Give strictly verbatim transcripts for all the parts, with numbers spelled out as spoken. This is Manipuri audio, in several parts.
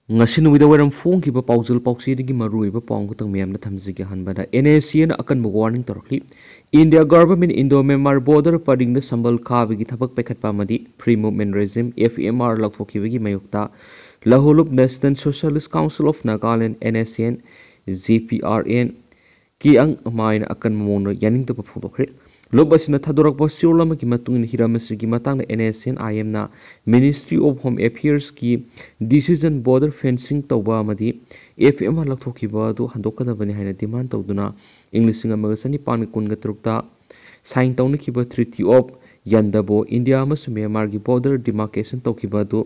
ꯉꯁꯤ ꯅꯨꯃꯤꯗꯥꯡ ꯋꯥꯏꯔꯝ ꯐꯣꯡꯈꯤꯕ ꯄꯥꯎꯖꯦꯜ ꯄꯥꯎꯆꯦꯗꯒꯤ ꯃꯔꯨꯑꯣꯏꯕ ꯄꯥꯎ ꯑꯃꯈꯛꯇꯪ ꯃꯌꯥꯝꯗ ꯊꯝꯖꯒꯦ꯫ ꯑꯍꯥꯟꯕꯗ, ꯑꯦꯟ ꯑꯦꯁ ꯑꯦꯅ ꯑꯀꯟꯕ ꯋꯥꯔꯅꯤꯡ ꯇꯧꯔꯛꯂꯤ꯫ India government Indo Myanmar border ꯄꯔꯤꯡꯗ ꯁꯝꯕꯜ ꯈꯥꯕꯒꯤ ꯊꯕꯛ ꯄꯥꯏꯈꯠꯄ ꯑꯃꯗꯤ free movement regime, F M R, ꯂꯧꯊꯣꯛꯈꯤꯕꯒꯤ ꯃꯥꯌꯣꯛꯇ ꯂꯍꯣꯂꯨꯞ national socialist council of Nagaland, N S N, G P R N, ꯀꯤ ꯑꯪ ꯑꯃ ꯑꯣꯏꯅ ꯑꯀꯟꯕ ꯃꯑꯣꯡꯗ ꯌꯥꯅꯤꯡꯗꯕ ꯐꯣꯡꯗꯣꯛꯈ꯭ꯔꯦ꯫ ꯂꯨꯞ ꯑꯁꯤꯅ ꯊꯥꯗꯣꯔꯛꯄ ꯆꯦꯔꯣꯜ ꯑꯃꯒꯤ ꯃꯇꯨꯡ ꯏꯟꯅ, ꯍꯤꯔꯝ ꯑꯁꯤꯒꯤ ꯃꯇꯥꯡꯗ ꯑꯦꯟ ꯑꯦꯁ ꯑꯦꯟ ꯑꯥꯏ ꯑꯦꯝꯅ ꯃꯤꯅꯤꯁꯇ꯭ꯔꯤ ꯑꯣꯐ ꯍꯣꯝ ꯑꯦꯐꯤꯌꯔꯁꯀꯤ ꯗꯤꯁꯤꯖꯟ ꯕꯣꯔꯗꯔ ꯐꯦꯟꯁꯤꯡ ꯇꯧꯕ ꯑꯃꯗꯤ ꯑꯦꯐ ꯑꯦꯝ ꯑꯥꯔ ꯂꯧꯊꯣꯛꯈꯤꯕ ꯑꯗꯨ ꯍꯟꯗꯣꯛꯀꯗꯕꯅꯤ ꯍꯥꯏꯅ ꯗꯤꯃꯥꯟ ꯇꯧꯗꯨꯅ ꯏꯪ ꯂꯤꯁꯤꯡ ꯑꯃꯒ ꯆꯅꯤꯄꯥꯟꯒ ꯀꯨꯟꯒ ꯇꯔꯨꯛꯇ ꯁꯥꯏꯟ ꯇꯧꯅꯈꯤꯕ ꯇ꯭ꯔꯤꯇꯤ ꯑꯣꯐ ꯌꯟꯗꯕꯣ, ꯏꯟꯗꯤꯌꯥ ꯑꯃꯁꯨꯡ ꯃ꯭ꯌꯥꯟꯃꯥꯔꯒꯤ ꯕꯣꯔꯗꯔ ꯗꯤꯃꯥꯔꯀꯦꯁꯟ ꯇꯧꯈꯤꯕ ꯑꯗꯨ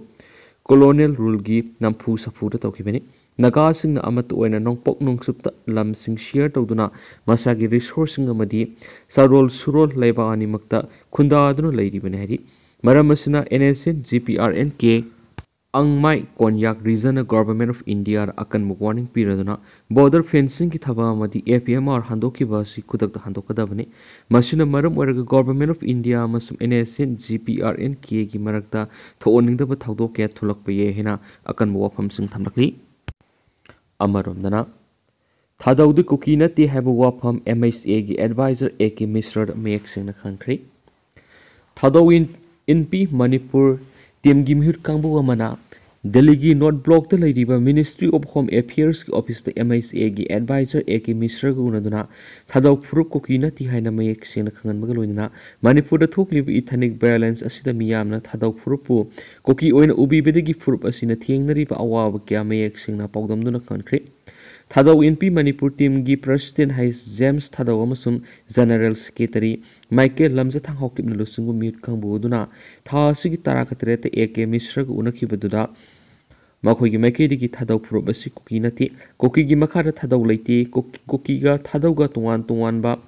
ꯀꯣꯂꯣꯅꯤꯌꯦꯜ ꯔꯨꯜꯒꯤ ꯅꯝꯐꯨ ꯁꯥꯐꯨꯗ ꯇꯧꯈꯤꯕꯅꯤ꯫ ꯅꯥꯒꯥꯁꯤꯡꯅ ꯑꯃꯠꯇ ꯑꯣꯏꯅ ꯅꯣꯡꯄꯣꯛ ꯅꯣꯡꯆꯨꯞꯇ ꯂꯝꯁꯤꯡ ꯁꯤꯌꯔ ꯇꯧꯗꯨꯅ ꯃꯁꯥꯒꯤ ꯔꯤꯁꯣꯔꯁꯁꯤꯡ ꯑꯃꯗꯤ ꯆꯥꯔꯣꯜ ꯁꯨꯔꯣꯜ ꯂꯩꯕꯥꯛ ꯑꯅꯤꯃꯛꯇ ꯈꯨꯟꯗꯥꯗꯨꯅ ꯂꯩꯔꯤꯕꯅꯤ ꯍꯥꯏꯔꯤ꯫ ꯃꯔꯝ ꯑꯁꯤꯅ N S N, G P R N K, ꯑꯪꯃꯥꯏ ꯀꯣꯟꯌꯥꯛ ꯔꯤꯖꯟꯅ ꯒꯣꯚꯔꯟꯃꯦꯟꯠ ꯑꯣꯐ ꯏꯟꯗꯤꯌꯥꯗ ꯑꯀꯟꯕ ꯋꯥꯔꯅꯤꯡ ꯄꯤꯔꯗꯨꯅ ꯕꯣꯔꯗꯔ ꯐꯦꯟꯁꯤꯡꯒꯤ ꯊꯕꯛ ꯑꯃꯗꯤ ꯑꯦꯐ ꯑꯦꯝ ꯑꯥꯔ ꯍꯟꯗꯣꯛꯈꯤꯕ ꯑꯁꯤ ꯈꯨꯗꯛꯇ ꯍꯟꯗꯣꯛꯀꯗꯕꯅꯤ꯫ ꯃꯁꯤꯅ ꯃꯔꯝ ꯑꯣꯏꯔꯒ ꯒꯣꯚꯔꯟꯃꯦꯟꯠ ꯑꯣꯐ ꯏꯟꯗꯤꯌꯥ ꯑꯃꯁꯨꯡ N S N, G P R N ꯀꯦꯒꯤ ꯃꯔꯛꯇ ꯊꯣꯛꯍꯟꯅꯤꯡꯗꯕ ꯊꯧꯗꯣꯛ ꯀꯌꯥ ꯊꯣꯛꯂꯛꯄ ꯌꯥꯏ ꯍꯥꯏꯅ ꯑꯀꯟꯕ ꯋꯥꯐꯝꯁꯤꯡ ꯊꯝꯂꯛꯂꯤ꯫ ꯑꯃꯔꯣꯝꯗꯅ, ꯊꯥꯗꯧꯗꯤ ꯀꯨꯀꯤ ꯅꯠꯇꯦ ꯍꯥꯏꯕ ꯋꯥꯐꯝ ꯑꯦꯝ ꯑꯩꯆ ꯑꯦꯒꯤ ꯑꯦꯗꯚꯥꯏꯖꯔ ꯑꯦ ꯀꯦ ꯃꯤꯁ꯭ꯔꯗ ꯃꯌꯦꯛ ꯁꯦꯡꯅ ꯈꯪꯈ꯭ꯔꯦ꯫ ꯊꯥꯗꯧ ꯏꯟ-, ꯏꯟꯄꯤ ꯃꯅꯤꯄꯨꯔ ꯇꯤꯝꯒꯤ ꯃꯤꯍꯨꯠ ꯀꯥꯡꯕꯨ ꯑꯃꯅ ꯗꯦꯜꯂꯤꯒꯤ ꯅꯣꯔꯠ ꯕ꯭ꯂꯣꯛꯇ ꯂꯩꯔꯤꯕ ꯃꯤꯅꯤꯁꯇ꯭ꯔꯤ ꯑꯣꯐ ꯍꯣꯝ ꯑꯦꯐꯤꯌꯔꯁꯀꯤ ꯑꯣꯐꯤꯁꯇ ꯑꯦꯝ ꯑꯩꯆ ꯑꯦꯒꯤ ꯑꯦꯗꯚꯥꯏꯖꯔ ꯑꯦ ꯀꯦ ꯃꯤꯁ꯭ꯔꯒ ꯎꯅꯗꯨꯅ ꯊꯥꯗꯧ ꯐꯨꯔꯨꯞ ꯀꯨꯀꯤ ꯅꯠꯇꯦ ꯍꯥꯏꯅ ꯃꯌꯦꯛ ꯁꯦꯡꯅ ꯈꯪꯍꯟꯕꯒ ꯂꯣꯏꯅꯅ ꯃꯅꯤꯄꯨꯔꯗ ꯊꯣꯛꯂꯤꯕ ꯏꯊꯅꯤꯛ ꯚꯥꯏꯑꯣꯂꯦꯟꯁ ꯑꯁꯤꯗ ꯃꯤꯌꯥꯝꯅ ꯊꯥꯗꯧ ꯐꯨꯔꯨꯞꯄꯨ ꯀꯨꯀꯤ ꯑꯣꯏꯅ ꯎꯕꯤꯕꯗꯒꯤ ꯐꯨꯔꯨꯞ ꯑꯁꯤꯅ ꯊꯦꯡꯅꯔꯤꯕ ꯑꯋꯥꯕ ꯀꯌꯥ ꯃꯌꯦꯛ ꯁꯦꯡꯅ ꯄꯥꯎꯗꯝꯗꯨꯅ ꯈꯪꯍꯟꯈ꯭ꯔꯦ꯫ ꯊꯥꯗꯧ ꯏꯟꯄꯤ ꯃꯅꯤꯄꯨꯔ ꯇꯤꯝꯒꯤ ꯄ꯭ꯔꯁꯤꯗꯦꯟ ꯍꯩꯁ ꯖꯦꯝꯁ ꯊꯥꯗꯧ ꯑꯃꯁꯨꯡ ꯖꯦꯅꯔꯦꯜ ꯁꯦꯀ꯭ꯔꯦꯇꯔꯤ ꯃꯥꯏꯀꯦꯜ ꯂꯝꯖꯊꯥꯡ ꯍꯥꯎꯀꯤꯞꯅ ꯂꯨꯆꯤꯡꯕ ꯃꯤꯍꯨꯠ ꯀꯥꯡꯕꯨ ꯑꯗꯨꯅ ꯊꯥ ꯑꯁꯤꯒꯤ ꯇꯔꯥꯒ ꯇꯔꯦꯠꯇ ꯑꯦ ꯀꯦ ꯃꯤꯁ꯭ꯔꯒ ꯎꯅꯈꯤꯕꯗꯨꯗ ꯃꯈꯣꯏꯒꯤ ꯃꯥꯏꯀꯩꯗꯒꯤ ꯊꯥꯗꯧ ꯐꯨꯔꯨꯞ ꯑꯁꯤ ꯀꯨꯀꯤ ꯅꯠꯇꯦ, ꯀꯨꯀꯤꯒꯤ ꯃꯈꯥꯗ ꯊꯥꯗꯧ ꯂꯩꯇꯦ, ꯀꯨꯀꯤ-, ꯀꯨꯀꯤꯒ ꯊꯥꯗꯧꯒ ꯇꯣꯉꯥꯟ ꯇꯣꯉꯥꯟꯕ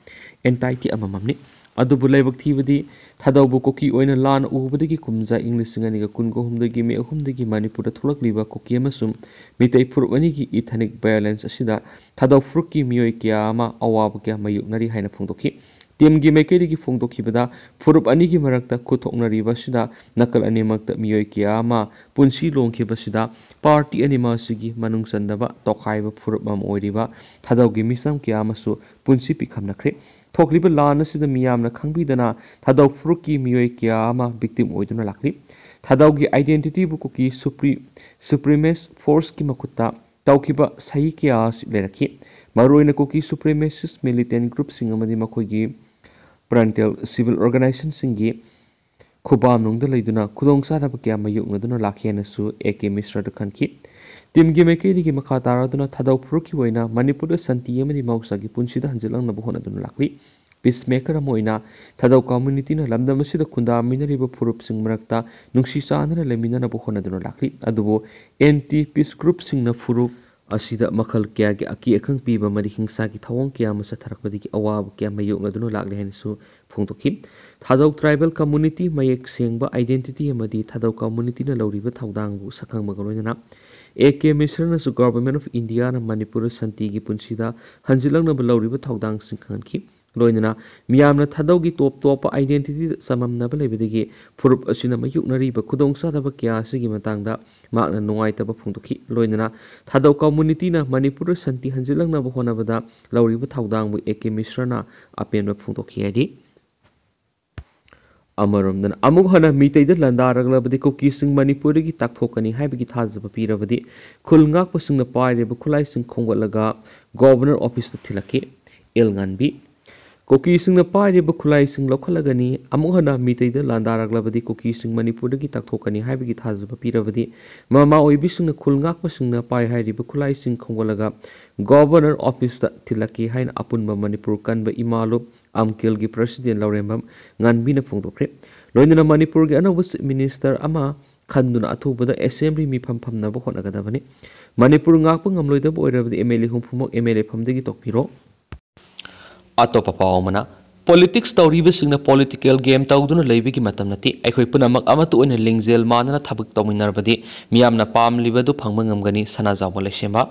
ꯑꯦꯟꯇꯥꯏꯇꯤ ꯑꯃꯃꯝꯅꯤ꯫ ꯑꯗꯨꯕꯨ ꯂꯥꯏꯕꯛ ꯊꯤꯕꯗꯤ ꯊꯥꯗꯧꯕꯨ ꯀꯨꯀꯤ ꯑꯣꯏꯅ ꯂꯥꯟꯅ ꯎꯕꯗꯒꯤ ꯀꯨꯝꯖꯥ ꯏꯪ ꯂꯤꯁꯤꯡ ꯑꯅꯤꯒ ꯀꯨꯟꯒ ꯑꯍꯨꯝꯗꯒꯤ ꯃꯦ ꯑꯍꯨꯝꯗꯒꯤ ꯃꯅꯤꯄꯨꯔꯗ ꯊꯣꯛꯂꯛꯂꯤꯕ ꯀꯨꯀꯤ ꯑꯃꯁꯨꯡ ꯃꯤꯇꯩ ꯐꯨꯔꯨꯞ ꯑꯅꯤꯒꯤ ꯏꯊꯅꯤꯛ ꯚꯥꯏꯑꯣꯂꯦꯟꯁ ꯑꯁꯤꯗ ꯊꯥꯗꯧ ꯐꯨꯔꯨꯞꯀꯤ ꯃꯤꯑꯣꯏ ꯀꯌꯥ ꯑꯃ ꯑꯋꯥꯕ ꯀꯌꯥ ꯃꯥꯌꯣꯛꯅꯔꯤ ꯍꯥꯏꯅ ꯐꯣꯡꯗꯣꯛꯈꯤ꯫ ꯇꯤꯝꯒꯤ ꯃꯥꯏꯀꯩꯗꯒꯤ ꯐꯣꯡꯗꯣꯛꯈꯤꯕꯗ, ꯐꯨꯔꯨꯞ ꯑꯅꯤꯒꯤ ꯃꯔꯛꯇ ꯈꯨꯠ ꯊꯣꯛꯅꯔꯤꯕ ꯑꯁꯤꯗ ꯅꯥꯀꯜ ꯑꯅꯤꯃꯛꯇ ꯃꯤꯑꯣꯏ ꯀꯌꯥ ꯑꯃ ꯄꯨꯟꯁꯤ ꯂꯣꯡꯈꯤꯕꯁꯤꯗ ꯄꯥꯔꯇꯤ ꯑꯅꯤꯃꯛ ꯑꯁꯤꯒꯤ ꯃꯅꯨꯡ ꯆꯟꯗꯕ ꯇꯣꯈꯥꯏꯕ ꯐꯨꯔꯨꯞ ꯑꯃ ꯑꯣꯏꯔꯤꯕ ꯊꯥꯗꯧꯒꯤ ꯃꯤꯆꯝ ꯀꯌꯥ ꯑꯃꯁꯨ ꯄꯨꯟꯁꯤ ꯄꯤꯈꯝꯅꯈ꯭ꯔꯦ꯫ ꯊꯣꯛꯂꯤꯕ ꯂꯥꯟ ꯑꯁꯤꯗ ꯃꯤꯌꯥꯝꯅ ꯈꯪꯕꯤꯗꯅ ꯊꯥꯗꯧ ꯐꯨꯔꯨꯞꯀꯤ ꯃꯤꯑꯣꯏ ꯀꯌꯥ ꯑꯃ ꯚꯤꯛꯇꯤꯝ ꯑꯣꯏꯗꯨꯅ ꯂꯥꯛꯂꯤ꯫ ꯊꯥꯗꯧꯒꯤ ꯑꯥꯏꯗꯦꯟꯇꯤꯇꯤꯕꯨ ꯀꯨꯀꯤ ꯁꯨꯄ꯭ꯔꯤ ꯁꯨꯄ꯭ꯔꯤꯃꯦꯁ ꯐꯣꯔꯁꯀꯤ ꯃꯈꯨꯠꯇ ꯇꯧꯈꯤꯕ ꯁꯍꯤ ꯀꯌꯥ ꯑꯁꯤ ꯂꯩꯔꯛꯈꯤ꯫ ꯃꯔꯨꯑꯣꯏꯅ ꯀꯨꯀꯤ ꯁꯨꯄ꯭ꯔꯤꯃꯦꯁꯤꯁ ꯃꯤꯂꯤꯇꯦꯟ ꯒ꯭ꯔꯨꯞꯁꯤꯡ ꯑꯃꯗꯤ ꯃꯈꯣꯏꯒꯤ ꯄ꯭ꯔꯟꯇꯦꯜ ꯁꯤꯚꯤꯜ ꯑꯣꯔꯒꯅꯥꯏꯖꯦꯁꯟꯁꯤꯡꯒꯤ ꯈꯨꯕꯥꯝꯅꯨꯡꯗ ꯂꯩꯗꯨꯅ ꯈꯨꯗꯣꯡꯆꯥꯗꯕ ꯀꯌꯥ ꯃꯥꯌꯣꯛꯅꯗꯨꯅ ꯂꯥꯛꯈꯤ ꯍꯥꯏꯅꯁꯨ ꯑꯦ ꯀꯦ ꯃꯤꯁ꯭ꯔꯗ ꯈꯟꯈꯤ꯫ ꯇꯤꯝꯒꯤ ꯃꯥꯏꯀꯩꯗꯒꯤ ꯃꯈꯥ ꯇꯥꯔꯗꯨꯅ ꯊꯥꯗꯧ ꯐꯨꯔꯨꯞꯀꯤ ꯑꯣꯏꯅ ꯃꯅꯤꯄꯨꯔꯗ ꯁꯥꯟꯇꯤ ꯑꯃꯗꯤ ꯃꯍꯧꯁꯥꯒꯤ ꯄꯨꯟꯁꯤꯗ ꯍꯟꯖꯤꯜꯂꯛꯅꯕ ꯍꯣꯠꯅꯗꯨꯅ ꯂꯥꯛꯂꯤ꯫ ꯄꯤꯁꯃꯦꯀꯔ ꯑꯃ ꯑꯣꯏꯅ ꯊꯥꯗꯧ ꯀꯝꯃ꯭ꯌꯨꯅꯤꯇꯤꯅ ꯂꯝꯗꯝ ꯑꯁꯤꯗ ꯈꯨꯟꯗꯥꯃꯤꯟꯅꯔꯤꯕ ꯐꯨꯔꯨꯞꯁꯤꯡ ꯃꯔꯛꯇ ꯅꯨꯡꯁꯤ ꯆꯥꯟꯅꯅ ꯂꯩꯃꯤꯟꯅꯅꯕ ꯍꯣꯠꯅꯗꯨꯅ ꯂꯥꯛꯂꯤ꯫ ꯑꯗꯨꯕꯨ ꯑꯦꯟꯇꯤ ꯄꯤꯁ ꯒ꯭ꯔꯨꯞꯁꯤꯡꯅ ꯐꯨꯔꯨꯞ ꯑꯁꯤꯗ ꯃꯈꯜ ꯀꯌꯥꯒꯤ ꯑꯀꯤ ꯑꯈꯪ ꯄꯤꯕ ꯑꯃꯗꯤ ꯍꯤꯡꯁꯥꯒꯤ ꯊꯧꯑꯣꯡ ꯀꯌꯥ ꯑꯃ ꯆꯠꯊꯔꯛꯄꯗꯒꯤ ꯑꯋꯥꯕ ꯀꯌꯥ ꯃꯥꯌꯣꯛꯅꯗꯨꯅ ꯂꯥꯛꯂꯦ ꯍꯥꯏꯅꯁꯨ ꯐꯣꯡꯗꯣꯛꯈꯤ꯫ ꯊꯥꯗꯧ ꯇ꯭ꯔꯥꯏꯕꯦꯜ ꯀꯝꯃ꯭ꯌꯨꯅꯤꯇꯤ ꯃꯌꯦꯛ ꯁꯦꯡꯕ ꯑꯥꯏꯗꯦꯟꯇꯤꯇꯤ ꯑꯃꯗꯤ ꯊꯥꯗꯧ ꯀꯝꯃ꯭ꯌꯨꯅꯤꯇꯤꯅ ꯂꯧꯔꯤꯕ ꯊꯧꯗꯥꯡꯕꯨ ꯁꯛꯈꯪꯕꯒ ꯂꯣꯏꯅꯅ ꯑꯦ ꯀꯦ ꯃꯤꯁ꯭ꯔꯅꯁꯨ Government of Indiaꯅ ꯃꯅꯤꯄꯨꯔꯗ ꯁꯥꯟꯇꯤꯒꯤ ꯄꯨꯟꯁꯤꯗ ꯍꯟꯖꯤꯜꯂꯛꯅꯕ ꯂꯧꯔꯤꯕ ꯊꯧꯗꯥꯡꯁꯤꯡ ꯈꯪꯍꯟꯈꯤ꯫ ꯂꯣꯏꯅꯅ ꯃꯤꯌꯥꯝꯅ ꯊꯥꯗꯧꯒꯤ ꯇꯣꯞ ꯇꯣꯞꯄ ꯑꯥꯏꯗꯦꯟꯇꯤꯇꯤꯗ ꯆꯃꯝꯅꯕ ꯂꯩꯕꯗꯒꯤ ꯐꯨꯔꯨꯞ ꯑꯁꯤꯅ ꯃꯥꯌꯣꯛꯅꯔꯤꯕ ꯈꯨꯗꯣꯡꯆꯥꯗꯕ ꯀꯌꯥ ꯑꯁꯤꯒꯤ ꯃꯇꯥꯡꯗ ꯃꯍꯥꯛꯅ ꯅꯨꯡꯉꯥꯏꯇꯕ ꯐꯣꯡꯗꯣꯛꯈꯤ꯫ ꯂꯣꯏꯅꯅ ꯊꯥꯗꯧ ꯀꯝꯃ꯭ꯌꯨꯅꯤꯇꯤꯅ ꯃꯅꯤꯄꯨꯔꯗ ꯁꯥꯟꯇꯤ ꯍꯟꯖꯤꯜꯂꯛꯅꯕ ꯍꯣꯠꯅꯕꯗ ꯂꯧꯔꯤꯕ ꯊꯧꯗꯥꯡꯕꯨ ꯑꯦ ꯀꯦ ꯃꯤꯁ꯭ꯔꯅ ꯑꯄꯦꯟꯕ ꯐꯣꯡꯗꯣꯛꯈꯤ ꯍꯥꯏꯔꯤ꯫ ꯑꯃꯔꯣꯝꯗꯅ ꯑꯃꯨꯛ ꯍꯟꯅ ꯃꯤꯇꯩꯗ ꯂꯥꯟꯗꯥꯔꯛꯂꯕꯗꯤ ꯀꯨꯀꯤꯁꯤꯡ ꯃꯅꯤꯄꯨꯔꯗꯒꯤ ꯇꯥꯛꯊꯣꯛꯀꯅꯤ ꯍꯥꯏꯕꯒꯤ ꯊꯥꯖꯕ ꯄꯤꯔꯕꯗꯤ ꯈꯨꯜ ꯉꯥꯛꯄꯁꯤꯡꯅ ꯄꯥꯏꯔꯤꯕ ꯈꯨꯠꯂꯥꯏꯁꯤꯡ ꯈꯣꯝꯒꯠꯂꯒ ꯒꯣꯚꯔꯅꯔ ꯑꯣꯐꯤꯁꯇ ꯊꯤꯜꯂꯛꯈꯤ꯫ ꯑꯦꯜ ꯉꯥꯟꯕꯤ꯫ ꯀꯨꯀꯤꯁꯤꯡꯅ ꯄꯥꯏꯔꯤꯕ ꯈꯨꯠꯂꯥꯏꯁꯤꯡ ꯂꯧꯈꯠꯂꯒꯅꯤ꯫ ꯑꯃꯨꯛ ꯍꯟꯅ ꯃꯤꯇꯩꯗ ꯂꯥꯟꯗꯥꯔꯛꯂꯕꯗꯤ ꯀꯨꯀꯤꯁꯤꯡ ꯃꯅꯤꯄꯨꯔꯗꯒꯤ ꯇꯥꯛꯊꯣꯛꯀꯅꯤ ꯍꯥꯏꯕꯒꯤ ꯊꯥꯖꯕ ꯄꯤꯔꯕꯗꯤ ꯃꯃꯥ ꯑꯣꯏꯕꯤꯁꯤꯡꯅ ꯈꯨꯜ ꯉꯥꯛꯄꯁꯤꯡꯅ ꯄꯥꯏ ꯍꯥꯏꯔꯤꯕ ꯈꯨꯠꯂꯥꯏꯁꯤꯡ ꯈꯣꯝꯒꯠꯂꯒ ꯒꯣꯚꯔꯅꯔ ꯑꯣꯐꯤꯁꯇ ꯊꯤꯜꯂꯛꯀꯦ ꯍꯥꯏꯅ ꯑꯄꯨꯟꯕ ꯃꯅꯤꯄꯨꯔ ꯀꯟꯕ ꯏꯃꯥ ꯂꯨꯞ ꯑꯝꯀꯤꯜꯒꯤ ꯄ꯭ꯔꯁꯤꯗꯦꯟ ꯂꯧꯔꯦꯝꯕꯝ ꯉꯥꯟꯕꯤꯅ ꯐꯣꯡꯗꯣꯛꯈ꯭ꯔꯦ꯫ ꯂꯣꯏꯅꯅ ꯃꯅꯤꯄꯨꯔꯒꯤ ꯑꯅꯧꯕ ꯆꯤꯐ ꯃꯤꯅꯤꯁꯇꯔ ꯑꯃ ꯈꯟꯗꯨꯅ ꯑꯊꯨꯕꯗ ꯑꯦꯁꯦꯝꯕ꯭ꯂꯤ ꯃꯤꯐꯝ ꯐꯝꯅꯕ ꯍꯣꯠꯅꯒꯗꯕꯅꯤ꯫ ꯃꯅꯤꯄꯨꯔ ꯉꯥꯛꯄ ꯉꯝꯂꯣꯏꯗꯕ ꯑꯣꯏꯔꯕꯗꯤ ꯑꯦꯝ ꯑꯦꯜ ꯑꯦ ꯍꯨꯝꯐꯨꯃꯛ ꯑꯦꯝ ꯑꯦꯜ ꯑꯦ ꯐꯝꯗꯒꯤ ꯇꯣꯛꯄꯤꯔꯣ꯫ ꯑꯇꯣꯞꯄ ꯄꯥꯎ ꯑꯃꯅ, ꯄꯣꯂꯤꯇꯤꯛꯁ ꯇꯧꯔꯤꯕꯁꯤꯡꯅ ꯄꯣꯂꯤꯇꯤꯀꯦꯜ ꯒꯦꯝ ꯇꯧꯗꯨꯅ ꯂꯩꯕꯒꯤ ꯃꯇꯝ ꯅꯠꯇꯦ꯫ ꯑꯩꯈꯣꯏ ꯄꯨꯝꯅꯃꯛ ꯑꯃꯠꯇ ꯑꯣꯏꯅ ꯂꯤꯡꯖꯦꯜ ꯃꯥꯟꯅꯅ ꯊꯕꯛ ꯇꯧꯃꯤꯟꯅꯔꯕꯗꯤ ꯃꯤꯌꯥꯝꯅ ꯄꯥꯝꯂꯤꯕꯗꯨ ꯐꯪꯕ ꯉꯝꯒꯅꯤ꯫ ꯁꯅꯥꯖꯥꯎꯕ ꯂꯩꯁꯦꯝꯕ꯫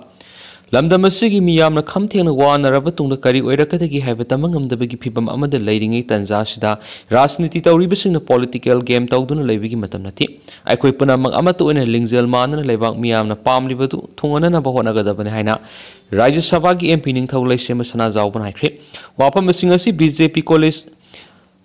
ꯂꯝꯗꯝ ꯑꯁꯤꯒꯤ ꯃꯤꯌꯥꯝꯅ ꯈꯝ ꯊꯦꯡꯅ ꯋꯥꯅꯔꯕ ꯇꯨꯡꯗ ꯀꯔꯤ ꯑꯣꯏꯔꯛꯀꯗꯒꯦ ꯍꯥꯏꯕ ꯇꯝꯕ ꯉꯝꯗꯕꯒꯤ ꯐꯤꯚꯝ ꯑꯃꯗ ꯂꯩꯔꯤꯉꯩ ꯇꯥꯟꯖꯥ ꯑꯁꯤꯗ ꯔꯥꯖꯅꯤꯇꯤ ꯇꯧꯔꯤꯕꯁꯤꯡꯅ political game ꯇꯧꯗꯨꯅ ꯂꯩꯕꯒꯤ ꯃꯇꯝ ꯅꯠꯇꯦ꯫ ꯑꯩꯈꯣꯏ ꯄꯨꯝꯅꯃꯛ ꯑꯃꯠꯇ ꯑꯣꯏꯅ ꯂꯤꯡꯖꯦꯜ ꯃꯥꯟꯅꯅ ꯂꯩꯕꯥꯛ ꯃꯤꯌꯥꯝꯅ ꯄꯥꯝꯂꯤꯕꯗꯨ ꯊꯨꯡꯍꯟꯅꯅꯕ ꯍꯣꯠꯅꯒꯗꯕꯅꯤ ꯍꯥꯏꯅ ꯔꯥꯖ꯭ꯌ ꯁꯚꯥꯒꯤ MP ꯅꯤꯡꯊꯧ ꯂꯩꯁꯦꯝꯕ ꯁꯅꯥꯖꯥꯎꯕꯅ ꯍꯥꯏꯈ꯭ꯔꯦ꯫ ꯋꯥꯐꯝ ꯑꯁꯤꯡ ꯑꯁꯤ BJP College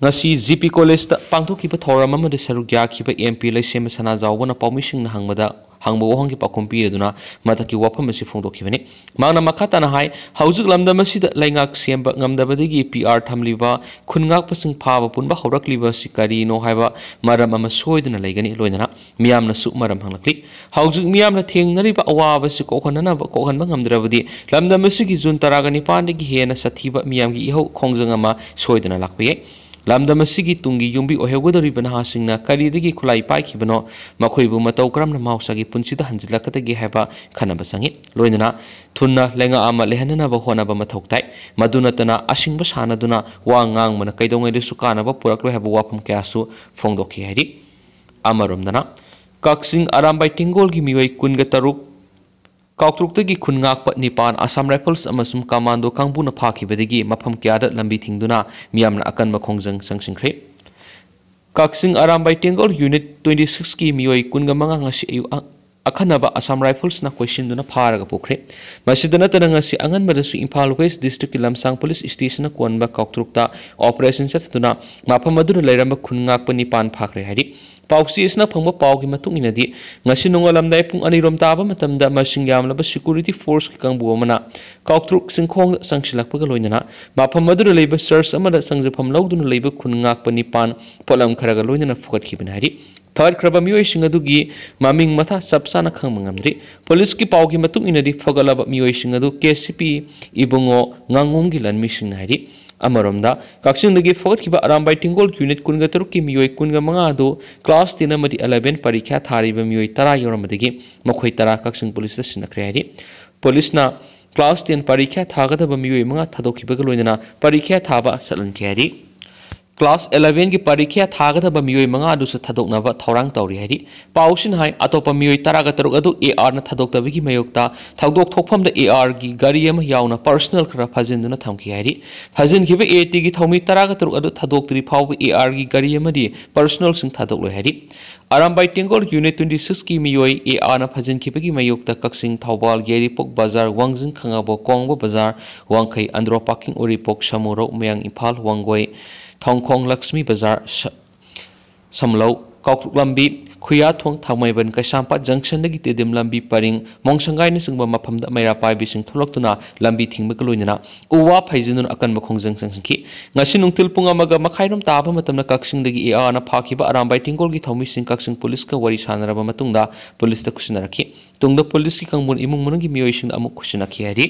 ꯉꯁꯤ GP College ꯇ ꯄꯥꯡꯊꯣꯛꯈꯤꯕ ꯊꯧꯔꯝ ꯑꯃꯗ ꯁꯔꯨꯛ ꯌꯥꯈꯤꯕ MP ꯂꯩꯁꯦꯝꯕ ꯁꯅꯥꯖꯥꯎꯕꯅ ꯄꯥꯎꯃꯤꯁꯤꯡꯅ ꯍꯪꯕꯗ, ꯍꯪꯕ ꯋꯥꯍꯪꯒꯤ ꯄꯥꯎꯈꯨꯝ ꯄꯤꯔꯗꯨꯅ ꯃꯊꯛꯀꯤ ꯋꯥꯐꯝ ꯑꯁꯤ ꯐꯣꯡꯗꯣꯛꯈꯤꯕꯅꯤ꯫ ꯃꯍꯥꯛꯅ ꯃꯈꯥ ꯇꯥꯅ ꯍꯥꯏ, ꯍꯧꯖꯤꯛ ꯂꯝꯗꯝ ꯑꯁꯤꯗ ꯂꯩꯉꯥꯛ ꯁꯦꯝꯕ ꯉꯝꯗꯕꯗꯒꯤ PR ꯊꯝꯂꯤꯕ ꯈꯨꯟ ꯉꯥꯛꯄꯁꯤꯡ ꯐꯥꯕ ꯄꯨꯟꯕ ꯍꯧꯔꯛꯂꯤꯕ ꯑꯁꯤ ꯀꯔꯤꯅꯣ ꯍꯥꯏꯕ ꯃꯔꯝ ꯑꯃ ꯁꯣꯏꯗꯅ ꯂꯩꯒꯅꯤ꯫ ꯂꯣꯏꯅꯅ ꯃꯤꯌꯥꯝꯅꯁꯨ ꯃꯔꯝ ꯍꯪꯂꯛꯂꯤ꯫ ꯍꯧꯖꯤꯛ ꯃꯤꯌꯥꯝꯅ ꯊꯦꯡꯅꯔꯤꯕ ꯑꯋꯥꯕꯁꯤ ꯀꯣꯛꯍꯟꯅꯅꯕ, ꯀꯣꯛꯍꯟꯕ ꯉꯝꯗ꯭ꯔꯕꯗꯤ ꯂꯝꯗꯝ ꯑꯁꯤꯒꯤ ꯖꯨꯟ ꯇꯔꯥꯒ ꯅꯤꯄꯥꯟꯗꯒꯤ ꯍꯦꯟꯅ ꯁꯥꯊꯤꯕ ꯃꯤꯌꯥꯝꯒꯤ ꯏꯍꯧ ꯈꯣꯡꯖꯪ ꯑꯃ ꯁꯣꯏꯗꯅ ꯂꯥꯛꯄ ꯌꯥꯏ꯫ ꯂꯝꯗꯝ ꯑꯁꯤꯒꯤ ꯇꯨꯡꯒꯤ ꯌꯨꯝꯕꯤ ꯑꯣꯏꯍꯧꯒꯗꯧꯔꯤꯕ ꯅꯍꯥꯁꯤꯡꯅ ꯀꯔꯤꯗꯒꯤ ꯈꯨꯠꯂꯥꯏ ꯄꯥꯏꯈꯤꯕꯅꯣ, ꯃꯈꯣꯏꯕꯨ ꯃꯇꯧ ꯀꯔꯝꯅ ꯃꯍꯧꯁꯥꯒꯤ ꯄꯨꯟꯁꯤꯗ ꯍꯟꯖꯤꯜꯂꯛꯀꯗꯒꯦ ꯍꯥꯏꯕ ꯈꯟꯅꯕ ꯆꯪꯏ꯫ ꯂꯣꯏꯅꯅ ꯊꯨꯅ ꯂꯩꯉꯥꯛ ꯑꯃ ꯂꯩꯍꯟꯅꯅꯕ ꯍꯣꯠꯅꯕ ꯃꯊꯧ ꯇꯥꯏ꯫ ꯃꯗꯨ ꯅꯠꯇꯅ ꯑꯁꯤꯡꯕ ꯁꯥꯟꯅꯗꯨꯅ ꯋꯥ ꯉꯥꯡꯕꯅ ꯀꯩꯗꯧꯉꯩꯗꯁꯨ ꯀꯥꯟꯅꯕ ꯄꯨꯔꯛꯂꯣꯏ ꯍꯥꯏꯕ ꯋꯥꯐꯝ ꯀꯌꯥꯁꯨ ꯐꯣꯡꯗꯣꯛꯈꯤ ꯍꯥꯏꯔꯤ꯫ ꯑꯃꯔꯣꯝꯗꯅ, ꯀꯛꯆꯤꯡ ꯑꯔꯥꯝꯕꯥꯏ ꯇꯦꯡꯒꯣꯜꯒꯤ ꯃꯤꯑꯣꯏ ꯀꯨꯟꯒ ꯇꯔꯨꯛ, ꯀꯥꯎꯇ꯭ꯔꯨꯛꯇꯒꯤ ꯈꯨꯟ ꯉꯥꯛꯄ ꯅꯤꯄꯥꯟ, Assam Rifles ꯑꯃꯁꯨꯡ commando ꯀꯥꯡꯕꯨꯅ ꯐꯥꯈꯤꯕꯗꯒꯤ ꯃꯐꯝ ꯀꯌꯥꯗ ꯂꯝꯕꯤ ꯊꯤꯡꯗꯨꯅ ꯃꯤꯌꯥꯝꯅ ꯑꯀꯟꯕ ꯈꯣꯡꯖꯪ ꯆꯪꯁꯤꯟꯈ꯭ꯔꯦ꯫ ꯀꯛꯆꯤꯡ ꯑꯔꯥꯝꯕꯥꯏ ꯇꯦꯡꯒꯣꯜ Unit twenty six ꯀꯤ ꯃꯤꯑꯣꯏ ꯀꯨꯟꯒ ꯃꯉꯥ ꯉꯁꯤ ꯑꯌꯨꯛ ꯑ-, ꯑꯈꯟꯅꯕ Assam Rifles ꯅ ꯀꯣꯏꯁꯤꯟꯗꯨꯅ ꯐꯥꯔꯒ ꯄꯨꯈ꯭ꯔꯦ꯫ ꯃꯁꯤꯗ ꯅꯠꯇꯅ ꯉꯁꯤ ꯑꯉꯟꯕꯗꯁꯨ ꯏꯝꯐꯥꯜ West District ꯀꯤ ꯂꯝꯁꯥꯡ Police Station ꯅ ꯀꯣꯟꯕ ꯀꯥꯎꯇ꯭ꯔꯨꯛꯇ operation ꯆꯠꯊꯗꯨꯅ ꯃꯐꯝ ꯑꯗꯨꯗ ꯂꯩꯔꯝꯕ ꯈꯨꯟ ꯉꯥꯛꯄ ꯅꯤꯄꯥꯟ ꯐꯥꯈ꯭ꯔꯦ ꯍꯥꯏꯔꯤ꯫ ꯄꯥꯎꯆꯦ ꯑꯁꯤꯅ ꯐꯪꯕ ꯄꯥꯎꯒꯤ ꯃꯇꯨꯡ ꯏꯟꯅꯗꯤ, ꯉꯁꯤ ꯅꯣꯡꯉꯥꯜꯂꯝꯗꯥꯏ ꯄꯨꯡ ꯑꯅꯤꯔꯣꯝ ꯇꯥꯕ ꯃꯇꯝꯗ ꯃꯁꯤꯡ ꯌꯥꯝꯂꯕ security force ꯀꯤ ꯀꯥꯡꯕꯨ ꯑꯃꯅ ꯀꯥꯎꯇ꯭ꯔꯨꯛ ꯆꯤꯡꯈꯣꯡꯗ ꯆꯪꯁꯤꯜꯂꯛꯄꯒ ꯂꯣꯏꯅꯅ ꯃꯐꯝ ꯑꯗꯨꯗ ꯂꯩꯕ church ꯑꯃꯗ ꯆꯪꯖꯐꯝ ꯂꯧꯗꯨꯅ ꯂꯩꯕ ꯈꯨꯟ ꯉꯥꯛꯄ ꯅꯤꯄꯥꯟ ꯄꯣꯠꯂꯝ ꯈꯔꯒ ꯂꯣꯏꯅꯅ ꯐꯨꯒꯠꯈꯤꯕꯅꯤ ꯍꯥꯏꯔꯤ꯫ ꯐꯒꯠꯈ꯭ꯔꯕ ꯃꯤꯑꯣꯏꯁꯤꯡ ꯑꯗꯨꯒꯤ ꯃꯃꯤꯡ ꯃꯊꯥ ꯆꯞ ꯆꯥꯅ ꯈꯪꯕ ꯉꯝꯗ꯭ꯔꯤ꯫ Police ꯀꯤ ꯄꯥꯎꯒꯤ ꯃꯇꯨꯡ ꯏꯟꯅꯗꯤ, ꯐꯒꯠꯂꯕ ꯃꯤꯑꯣꯏꯁꯤꯡ ꯑꯗꯨ KCP ꯏꯕꯨꯡꯉꯣ ꯉꯥꯉꯣꯝꯒꯤ ꯂꯟꯃꯤꯁꯤꯡꯅ ꯍꯥꯏꯔꯤ꯫ ꯑꯃꯔꯣꯝꯗ, ꯀꯛꯆꯤꯡꯗꯒꯤ ꯐꯒꯠꯈꯤꯕ ꯑꯔꯥꯝꯕꯥꯏ ꯇꯦꯡꯒꯣꯜ Unit ꯀꯨꯟꯒ ꯇꯔꯨꯛꯀꯤ ꯃꯤꯑꯣꯏ ꯀꯨꯟꯒ ꯃꯉꯥ ꯑꯗꯨ class ten ꯑꯃꯗꯤ eleven ꯄꯔꯤꯈ꯭ꯌꯥ ꯊꯥꯔꯤꯕ ꯃꯤꯑꯣꯏ ꯇꯔꯥ ꯌꯥꯎꯔꯝꯕꯗꯒꯤ ꯃꯈꯣꯏ ꯇꯔꯥ ꯀꯛꯆꯤꯡ Police ꯇ ꯁꯤꯟꯅꯈ꯭ꯔꯦ ꯍꯥꯏꯔꯤ꯫ Police ꯅ class ten ꯄꯔꯤꯈ꯭ꯌꯥ ꯊꯥꯒꯗꯕ ꯃꯤꯑꯣꯏ ꯃꯉꯥ ꯊꯥꯗꯣꯛꯈꯤꯕꯒ ꯂꯣꯏꯅꯅ ꯄꯔꯤꯈ꯭ꯌꯥ ꯊꯥꯕ ꯆꯠꯍꯟꯈꯤ ꯍꯥꯏꯔꯤ꯫ ꯀ꯭ꯂꯥꯁ ꯑꯦꯂꯚꯦꯟꯒꯤ ꯄꯔꯤꯈ꯭ꯌꯥ ꯊꯥꯒꯗꯕ ꯃꯤꯑꯣꯏ ꯃꯉꯥ ꯑꯗꯨꯁꯨ ꯊꯥꯗꯣꯛꯅꯕ ꯊꯧꯔꯥꯡ ꯇꯧꯔꯤ ꯍꯥꯏꯔꯤ꯫ ꯄꯥꯎꯁꯤꯅ ꯍꯥꯏ, ꯑꯇꯣꯞꯄ ꯃꯤꯑꯣꯏ ꯇꯔꯥꯒ ꯇꯔꯨꯛ ꯑꯗꯨ ꯑꯦ ꯑꯥꯔꯅ ꯊꯥꯗꯣꯛꯇꯕꯒꯤ ꯃꯥꯌꯣꯛꯇ ꯊꯧꯗꯣꯛ ꯊꯣꯛꯐꯝꯗ ꯑꯦ ꯑꯥꯔꯒꯤ ꯒꯥꯔꯤ ꯑꯃ ꯌꯥꯎꯅ ꯄꯔꯁꯅꯦꯜ ꯈꯔ ꯐꯥꯖꯤꯟꯗꯨꯅ ꯊꯝꯈꯤ ꯍꯥꯏꯔꯤ꯫ ꯐꯥꯖꯤꯟꯈꯤꯕ ꯑꯦ ꯇꯤꯒꯤ ꯊꯧꯃꯤ ꯇꯔꯥꯒ ꯇꯔꯨꯛ ꯑꯗꯨ ꯊꯥꯗꯣꯛꯇ꯭ꯔꯤ ꯐꯥꯎꯕ ꯑꯦ ꯑꯥꯔꯒꯤ ꯒꯥꯔꯤ ꯑꯃꯗꯤ ꯄꯔꯁꯅꯦꯜꯁꯤꯡ ꯊꯥꯗꯣꯛꯂꯣꯏ ꯍꯥꯏꯔꯤ꯫ ꯑꯔꯥꯝꯕꯥꯏ ꯇꯦꯡꯒꯣꯜ ꯌꯨꯅꯤꯠ ꯇ꯭ꯋꯦꯟꯇꯤ ꯁꯤꯛꯁꯀꯤ ꯃꯤꯑꯣꯏ ꯑꯦ ꯑꯥꯔꯅ ꯐꯥꯖꯤꯟꯈꯤꯕꯒꯤ ꯃꯥꯌꯣꯛꯇ ꯀꯛꯆꯤꯡ, ꯊꯧꯕꯥꯜ, ꯌꯥꯏꯔꯤꯄꯣꯛ ꯕꯖꯥꯔ, ꯋꯥꯡꯖꯤꯡ ꯈꯥꯉꯕꯣꯛ, ꯀꯣꯡꯕ ꯕꯖꯥꯔ, ꯋꯥꯡꯈꯩ, ꯑꯟꯗ꯭ꯔꯣ ꯄꯥꯔꯀꯤꯡ, ꯎꯔꯤꯄꯣꯛ, ꯁꯃꯨꯔꯧ, ꯃꯌꯥꯡ ꯏꯝꯐꯥꯜ, ꯋꯥꯡꯒꯣꯏ, ꯊꯣꯡꯈꯣꯡ, ꯂꯛꯁꯃꯤ ꯕꯖꯥꯔ, ꯁ-, ꯁꯝꯂꯧ, ꯀꯥꯎꯇ꯭ꯔꯨꯛ ꯂꯝꯕꯤ, ꯈꯨꯌꯥꯊꯣꯡ, ꯊꯥꯡꯃꯩꯕꯟ, ꯀꯩꯁꯥꯝꯄꯥꯠ ꯖꯪꯁꯟꯗꯒꯤ ꯇꯦꯗꯤꯝ ꯂꯝꯕꯤ ꯄꯔꯤꯡ, ꯃꯣꯡꯁꯪꯒꯥꯏꯅꯆꯤꯡꯕ ꯃꯐꯝꯗ ꯃꯩꯔꯥ ꯄꯥꯏꯕꯤꯁꯤꯡ ꯊꯣꯛꯂꯛꯇꯨꯅ ꯂꯝꯕꯤ ꯊꯤꯡꯕꯒ ꯂꯣꯏꯅꯅ ꯎ ꯋꯥ ꯐꯩꯖꯤꯟꯗꯨꯅ ꯑꯀꯟꯕ ꯈꯣꯡꯖꯪ ꯆꯪꯁꯤꯟꯈꯤ꯫ ꯉꯁꯤ ꯅꯨꯡꯊꯤꯜ ꯄꯨꯡ ꯑꯃꯒ ꯃꯈꯥꯏꯔꯣꯝ ꯇꯥꯕ ꯃꯇꯝꯗ ꯀꯛꯆꯤꯡꯗꯒꯤ ꯑꯦ ꯑꯥꯔꯅ ꯐꯥꯈꯤꯕ ꯑꯔꯥꯝꯕꯥꯏ ꯇꯦꯡꯒꯣꯜꯒꯤ ꯊꯧꯃꯤꯁꯤꯡ ꯀꯛꯆꯤꯡ ꯄꯨꯂꯤꯁꯀ ꯋꯥꯔꯤ ꯁꯥꯟꯅꯔꯕ ꯃꯇꯨꯡꯗ ꯄꯨꯂꯤꯁꯇ ꯈꯨꯠꯁꯤꯟꯅꯔꯛꯈꯤ꯫ ꯇꯨꯡꯗ ꯄꯨꯂꯤꯁꯀꯤ ꯀꯥꯡꯕꯨꯅ ꯏꯃꯨꯡ ꯃꯅꯨꯡꯒꯤ ꯃꯤꯑꯣꯏꯁꯤꯡꯗ ꯑꯃꯨꯛ ꯈꯨꯠꯁꯤꯟꯅꯈꯤ ꯍꯥꯏꯔꯤ꯫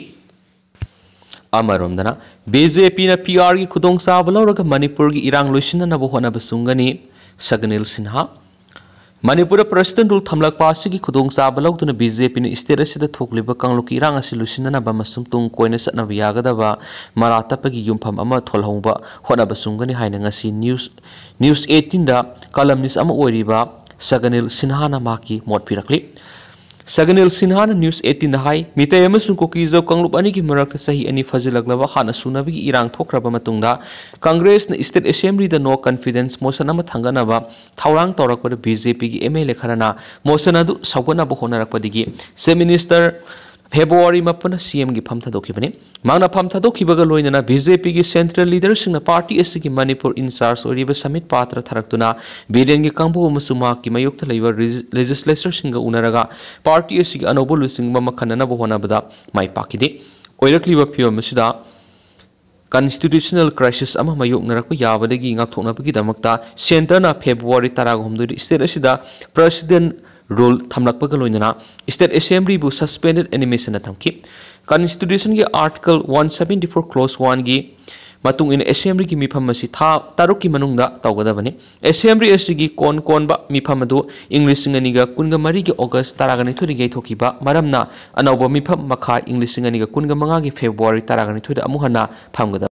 ꯑꯃꯔꯣꯝꯗꯅ, ꯕꯤ ꯖꯦ ꯄꯤꯅ ꯄꯤ ꯑꯥꯔꯒꯤ ꯈꯨꯗꯣꯡꯆꯥꯕ ꯂꯧꯔꯒ ꯃꯅꯤꯄꯨꯔꯒꯤ ꯏꯔꯥꯡ ꯂꯣꯏꯁꯤꯟꯅꯅꯕ ꯍꯣꯠꯅꯕ ꯆꯨꯝꯒꯅꯤ, ꯁꯒꯅꯤꯜ ꯁꯤꯟꯍꯥ꯫ ꯃꯅꯤꯄꯨꯔꯗ ꯄ꯭ꯔꯁꯤꯗꯦꯟ ꯔꯨꯜ ꯊꯝꯂꯛꯄ ꯑꯁꯤꯒꯤ ꯈꯨꯗꯣꯡꯆꯥꯕ ꯂꯧꯗꯨꯅ ꯕꯤ ꯖꯦ ꯄꯤꯅ ꯁ꯭ꯇꯦꯠ ꯑꯁꯤꯗ ꯊꯣꯛꯂꯤꯕ ꯀꯥꯡꯂꯨꯞꯀꯤ ꯏꯔꯥꯡ ꯑꯁꯤ ꯂꯣꯏꯁꯤꯟꯅꯅꯕ ꯑꯃꯁꯨꯡ ꯇꯨꯡ ꯀꯣꯏꯅ ꯆꯠꯅꯕ ꯌꯥꯒꯗꯕ ꯃꯔꯥ ꯇꯞꯄꯒꯤ ꯌꯨꯝꯐꯝ ꯑꯃ ꯊꯣꯜꯍꯧꯕ ꯍꯣꯠꯅꯕ ꯆꯨꯝꯒꯅꯤ ꯍꯥꯏꯅ ꯉꯁꯤ ꯅ꯭ꯌꯨꯁ, ꯅ꯭ꯌꯨꯁ ꯑꯩꯠꯇꯤꯟꯗ ꯀꯂꯝꯅꯤꯁ ꯑꯃ ꯑꯣꯏꯔꯤꯕ ꯁꯒꯅꯤꯜ ꯁꯤꯟꯍꯥꯅ ꯃꯍꯥꯛꯀꯤ ꯃꯣꯠ ꯄꯤꯔꯛꯂꯤ꯫ ꯁꯒꯅꯤꯜ ꯁꯤꯟꯍꯥꯅ ꯅ꯭ꯌꯨꯁ ꯑꯩꯠꯇꯤꯟꯗ ꯍꯥꯏ, ꯃꯤꯇꯩ ꯑꯃꯁꯨꯡ ꯀꯨꯀꯤꯖꯧ ꯀꯥꯡꯂꯨꯞ ꯑꯅꯤꯒꯤ ꯃꯔꯛꯇ ꯆꯍꯤ ꯑꯅꯤ ꯐꯥꯖꯤꯜꯂꯛꯂꯕ ꯍꯥꯟꯅ ꯁꯨꯅꯕꯒꯤ ꯏꯔꯥꯡ ꯊꯣꯛꯈ꯭ꯔꯕ ꯃꯇꯨꯡꯗ ꯀꯪꯒ꯭ꯔꯦꯁꯅ ꯁ꯭ꯇꯦꯠ ꯑꯦꯁꯦꯝꯕ꯭ꯂꯤꯗ ꯅꯣ ꯀꯟꯐꯤꯗꯦꯟꯁ ꯃꯣꯁꯟ ꯑꯃ ꯊꯥꯡꯒꯠꯅꯕ ꯊꯧꯔꯥꯡ ꯇꯧꯔꯛꯄꯗ ꯕꯤ ꯖꯦ ꯄꯤꯒꯤ ꯑꯦꯝ ꯑꯦꯜ ꯑꯦ ꯈꯔꯅ ꯃꯣꯁꯟ ꯑꯗꯨ ꯁꯧꯒꯠꯅꯕ ꯍꯣꯠꯅꯔꯛꯄꯗꯒꯤ ꯆꯤꯐ ꯃꯤꯅꯤꯁꯇꯔ ꯐꯦꯕ꯭ꯔꯨꯋꯥꯔꯤ ꯃꯥꯄꯟꯗ ꯁꯤ ꯑꯦꯝꯒꯤ ꯐꯝ ꯊꯥꯗꯣꯛꯈꯤꯕꯅꯤ꯫ ꯃꯍꯥꯛꯅ ꯐꯝ ꯊꯥꯗꯣꯛꯈꯤꯕꯒ ꯂꯣꯏꯅꯅ ꯕꯤ ꯖꯦ ꯄꯤꯒꯤ ꯁꯦꯟꯇ꯭ꯔꯦꯜ ꯂꯤꯗꯔꯁꯤꯡꯅ ꯄꯥꯔꯇꯤ ꯑꯁꯤꯒꯤ ꯃꯅꯤꯄꯨꯔ ꯏꯟꯆꯥꯔꯖ ꯑꯣꯏꯔꯤꯕ ꯁꯃꯤꯠ ꯄꯥꯇ꯭ꯔ ꯊꯥꯔꯛꯇꯨꯅ ꯕꯤꯔꯦꯟꯒꯤ ꯀꯥꯡꯕꯨ ꯑꯃꯁꯨꯡ ꯃꯍꯥꯛꯀꯤ ꯃꯥꯌꯣꯛꯇ ꯂꯩꯕ ꯔꯦꯖꯤ-, ꯂꯦꯖꯤꯁꯂꯦꯆꯔꯁꯤꯡꯒ ꯎꯅꯔꯒ ꯄꯥꯔꯇꯤ ꯑꯁꯤꯒꯤ ꯑꯅꯧꯕ ꯂꯨꯆꯤꯡꯕ ꯑꯃ ꯈꯟꯅꯅꯕ ꯍꯣꯠꯅꯕꯗ ꯃꯥꯏ ꯄꯥꯛꯈꯤꯗꯦ꯫ ꯑꯣꯏꯔꯛꯂꯤꯕ ꯐꯤꯕꯝ ꯑꯁꯤꯗ ꯀꯟꯁꯇꯤꯇ꯭ꯌꯨꯁꯅꯦꯜ ꯀ꯭ꯔꯥꯏꯁꯤꯁ ꯑꯃ ꯃꯥꯌꯣꯛꯅꯔꯛꯄ ꯌꯥꯕꯗꯒꯤ ꯉꯥꯛꯊꯣꯛꯅꯕꯒꯤꯗꯃꯛꯇ ꯁꯦꯟꯇꯔꯅ ꯐꯦꯕ꯭ꯔꯨꯋꯥꯔꯤ ꯇꯔꯥꯍꯨꯝꯗꯣꯏꯗ ꯁ꯭ꯇꯦꯠ ꯑꯁꯤꯗ ꯄ꯭ꯔꯁꯤꯗꯦꯟ ꯔꯨꯜ ꯊꯝꯂꯛꯄꯒ ꯂꯣꯏꯅꯅ ꯁ꯭ꯇꯦꯠ ꯑꯦꯁꯦꯝꯕ꯭ꯂꯤꯕꯨ ꯁꯁꯄꯦꯟꯗꯦꯗ ꯑꯦꯅꯤꯃꯦꯁꯟꯗ ꯊꯝꯈꯤ꯫ ꯀꯟꯁꯇꯤꯇ꯭ꯌꯨꯁꯟꯒꯤ article one seventy four clause ꯋꯥꯟꯒꯤ ꯃꯇꯨꯡ ꯏꯟꯅ ꯑꯦꯁꯦꯝꯕ꯭ꯂꯤꯒꯤ ꯃꯤꯐꯝ ꯑꯁꯤ ꯊꯥ ꯇꯔꯨꯛꯀꯤ ꯃꯅꯨꯡꯗ ꯇꯧꯒꯗꯕꯅꯤ꯫ ꯑꯦꯁꯦꯝꯕ꯭ꯂꯤ ꯑꯁꯤꯒꯤ ꯀꯣꯟ ꯀꯣꯟꯕ ꯃꯤꯐꯝ ꯑꯗꯨ ꯏꯪ ꯂꯤꯁꯤꯡ ꯑꯅꯤꯒ ꯀꯨꯟꯒ ꯃꯔꯤꯒꯤ ꯑꯣꯒꯁ ꯇꯔꯥꯒ ꯅꯤꯊꯣꯏꯗ ꯌꯩꯊꯣꯛꯈꯤꯕ ꯃꯔꯝꯅ ꯑꯅꯧꯕ ꯃꯤꯐꯝ ꯃꯈꯥ ꯏꯪ ꯂꯤꯁꯤꯡ ꯑꯅꯤꯒ ꯀꯨꯟꯒ ꯃꯉꯥꯒꯤ ꯐꯦꯕ꯭ꯔꯨꯋꯥꯔꯤ ꯇꯔꯥꯒ ꯅꯤꯊꯣꯏꯗ ꯑꯃꯨꯛ ꯍꯟꯅ ꯐꯝꯒꯗꯕ꯫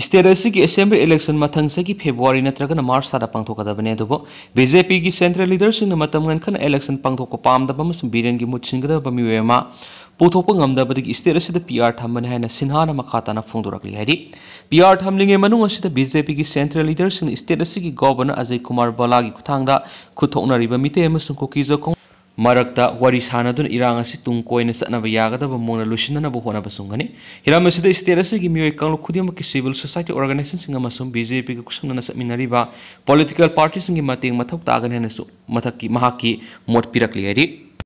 ꯁ꯭ꯇꯦꯠ ꯑꯁꯤꯒꯤ ꯑꯦꯁꯦꯝꯕ꯭ꯂꯤ ꯏꯂꯦꯛꯁꯟ ꯃꯊꯪ ꯆꯍꯤꯒꯤ ꯐꯦꯕ꯭ꯔꯨꯋꯥꯔꯤ ꯅꯠꯇ꯭ꯔꯒꯅ ꯃꯥꯔꯆ ꯊꯥꯗ ꯄꯥꯡꯊꯣꯛꯀꯗꯕꯅꯤ꯫ ꯑꯗꯨꯕꯨ ꯕꯤ ꯖꯦ ꯄꯤꯒꯤ ꯁꯦꯟꯇ꯭ꯔꯦꯜ ꯂꯤꯗꯔꯁꯤꯡꯅ ꯃꯇꯝ ꯉꯟꯈꯠꯅ ꯏꯂꯦꯛꯁꯟ ꯄꯥꯡꯊꯣꯛꯄ ꯄꯥꯝꯗꯕ ꯑꯃꯁꯨꯡ ꯕꯤꯔꯦꯟꯒꯤ ꯃꯨꯠ ꯁꯤꯟꯒꯗꯕ ꯃꯤꯑꯣꯏ ꯑꯃ ꯄꯨꯊꯣꯛꯄ ꯉꯝꯗꯕꯗꯒꯤ ꯁ꯭ꯇꯦꯠ ꯑꯁꯤꯗ ꯄꯤ ꯑꯥꯔ ꯊꯝꯕꯅꯤ ꯍꯥꯏꯅ ꯁꯤꯟꯍꯥꯅ ꯃꯈꯥ ꯇꯥꯅ ꯐꯣꯡꯗꯣꯔꯛꯂꯤ꯫ ꯍꯥꯏꯗꯤ, ꯄꯤ ꯑꯥꯔ ꯊꯝꯂꯤꯉꯩ ꯃꯅꯨꯡ ꯑꯁꯤꯗ ꯕꯤ ꯖꯦ ꯄꯤꯒꯤ ꯁꯦꯟꯇ꯭ꯔꯦꯜ ꯂꯤꯗꯔꯁꯤꯡꯅ ꯁ꯭ꯇꯦꯠ ꯑꯁꯤꯒꯤ ꯒꯣꯚꯔꯅꯔ ꯑꯖꯌ ꯀꯨꯃꯥꯔ ꯚꯜꯂꯥꯒꯤ ꯈꯨꯠꯊꯥꯡꯗ ꯈꯨꯠꯊꯣꯛꯅꯔꯤꯕ ꯃꯤꯇꯩ ꯑꯃꯁꯨꯡ ꯀꯨꯀꯤꯖ ꯀꯥꯡ ꯃꯔꯛꯇ ꯋꯥꯔꯤ ꯁꯥꯅꯗꯨꯅ ꯏꯔꯥꯡ ꯑꯁꯤ ꯇꯨꯡ ꯀꯣꯏꯅ ꯆꯠꯅꯕ ꯌꯥꯒꯗꯕ ꯃꯑꯣꯡꯗ ꯂꯣꯏꯁꯤꯟꯅꯅꯕ ꯍꯣꯠꯅꯕ ꯆꯨꯝꯒꯅꯤ꯫ ꯍꯤꯔꯝ ꯑꯁꯤꯗ ꯁ꯭ꯇꯦꯠ ꯑꯁꯤꯒꯤ ꯃꯤꯑꯣꯏ ꯀꯥꯡꯂꯨꯞ ꯈꯨꯗꯤꯡꯃꯛꯀꯤ ꯁꯤꯚꯤꯜ ꯁꯣꯁꯥꯏꯇꯤ ꯑꯣꯔꯒꯅꯥꯏꯖꯦꯁꯟꯁꯤꯡ ꯑꯃꯁꯨꯡ ꯕꯤ ꯖꯦ ꯄꯤꯒ ꯈꯨꯠꯁꯝꯅꯅ ꯆꯠꯃꯤꯟꯅꯔꯤꯕ ꯄꯣꯂꯤꯇꯤꯀꯦꯜ ꯄꯥꯔꯇꯤꯁꯤꯡꯒꯤ ꯃꯇꯦꯡ ꯃꯊꯧ ꯇꯥꯒꯅꯤ ꯍꯥꯏꯅꯁꯨ ꯃꯊꯛꯀꯤ ꯃꯍꯥꯛꯀꯤ ꯃꯣꯠ ꯄꯤꯔꯛꯂꯤ꯫ ꯍꯥꯏꯗꯤ,